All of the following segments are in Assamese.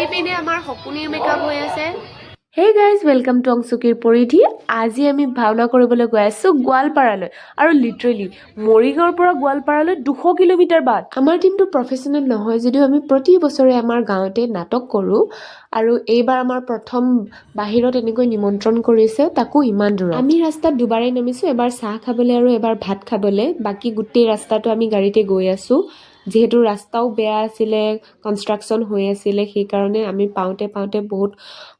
এইপিনে আমাৰ শকুনিৰ মেকআপ হৈ আছে। হে গাইজ, welcome to অংচুকীৰ পৰিধি। আজি আমি ভাওনা কৰিবলৈ গৈ আছোঁ গোৱালপাৰালৈ আৰু লিটাৰেলি মৰিগাঁৱৰ পৰা গোৱালপাৰালৈ 200 কিলোমিটাৰ বাট। আমাৰ টীমটো প্ৰফেচনেল নহয় যদিও আমি প্ৰতি বছৰে আমাৰ গাঁৱতে নাটক কৰোঁ আৰু এইবাৰ আমাৰ প্ৰথম বাহিৰত এনেকৈ নিমন্ত্ৰণ কৰিছে, তাকো ইমান দূৰত। আমি ৰাস্তাত দুবাৰেই নামিছোঁ, এবাৰ চাহ খাবলৈ আৰু এবাৰ ভাত খাবলৈ। বাকী গোটেই ৰাস্তাটো আমি গাড়ীতে গৈ আছোঁ। যিহেতু ৰাস্তাও বেয়া আছিলে, কনষ্ট্ৰাকশ্যন হৈ আছিলে, সেইকাৰণে আমি পাওঁতে পাওঁতে বহুত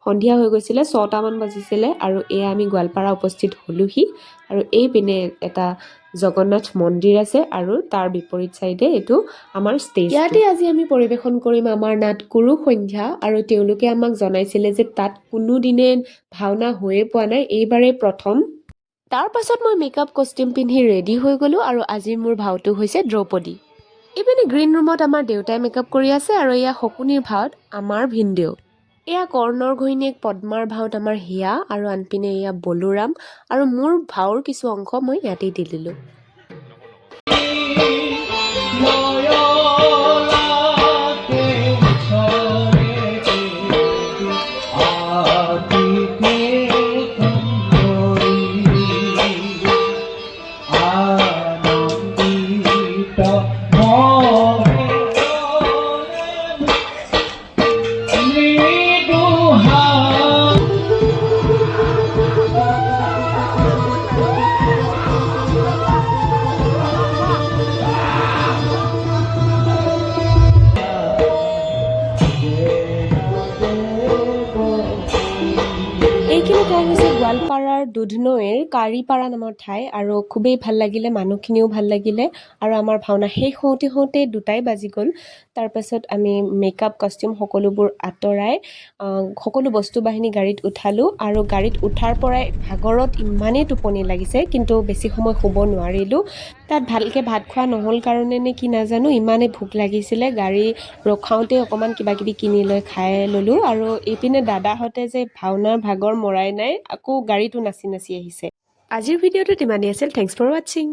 সন্ধিয়া হৈ গৈছিলে, 6টামান বাজিছিলে। আৰু এয়া আমি গোৱালপাৰা উপস্থিত হ'লোহি আৰু এইপিনে এটা জগন্নাথ মন্দিৰ আছে আৰু তাৰ বিপৰীত চাইডে এইটো আমাৰ ষ্টেজ। ইয়াতে আজি আমি পৰিৱেশন কৰিম আমাৰ নাট কুৰু সন্ধ্যা। আৰু তেওঁলোকে আমাক জনাইছিলে যে তাত কোনোদিনে ভাওনা হৈয়ে পোৱা নাই, এইবাৰেই প্ৰথম। তাৰ পাছত মই মেকআপ, কষ্টিউম পিন্ধি ৰেডি হৈ গ'লোঁ আৰু আজি মোৰ ভাওটো হৈছে দ্ৰৌপদী। ইপিনে গ্ৰীণ ৰুমত আমাৰ দেউতাই মেকআপ কৰি আছে আৰু এয়া শকুনিৰ ভাওত আমাৰ ভিনদেউ, এয়া কৰ্ণৰ ঘৈণীয়েক পদ্মাৰ ভাওত আমাৰ হিয়া আৰু আনপিনে এয়া বলোৰাম আৰু মোৰ ভাওৰ কিছু অংশ মই ইয়াতেই দি দিলোঁ। নয়লাতে ওচৰেতে আতিতে সুন্দৰী আনন্দিত মনে মৃদু হাসি। এইখিনি ঠাই হৈছে গোৱালপাৰাৰ দুধনৈৰ কাৰিপাৰা নামৰ ঠাই আৰু খুবেই ভাল লাগিলে, মানুহখিনিও ভাল লাগিলে। আৰু আমাৰ ভাওনা শেষ হওঁতে হওঁতে 2টাই বাজি গ'ল। তাৰপাছত আমি মেকআপ, কষ্টিউম সকলোবোৰ আঁতৰাই সকলো বস্তু বাহিনী গাড়ীত উঠালোঁ আৰু গাড়ীত উঠাৰ পৰাই ভাগৰত ইমানেই টোপনি লাগিছে, কিন্তু বেছি সময় শুব নোৱাৰিলোঁ। তাত ভালকৈ ভাত খোৱা নহ'ল কাৰণে নে কি নাজানো, ইমানেই ভোক লাগিছিলে। গাড়ী ৰখাওঁতে অকণমান কিবা কিবি কিনি লৈ খাই ল'লোঁ। আৰু এইপিনে দাদাহঁতে যে ভাওনাৰ ভাগৰ মৰাই নাই, আকৌ গাড়ীটো নাচি নাচি আহিছে। আজিৰ ভিডিঅ'টোত ইমানেই আছিল। Thanks for watching.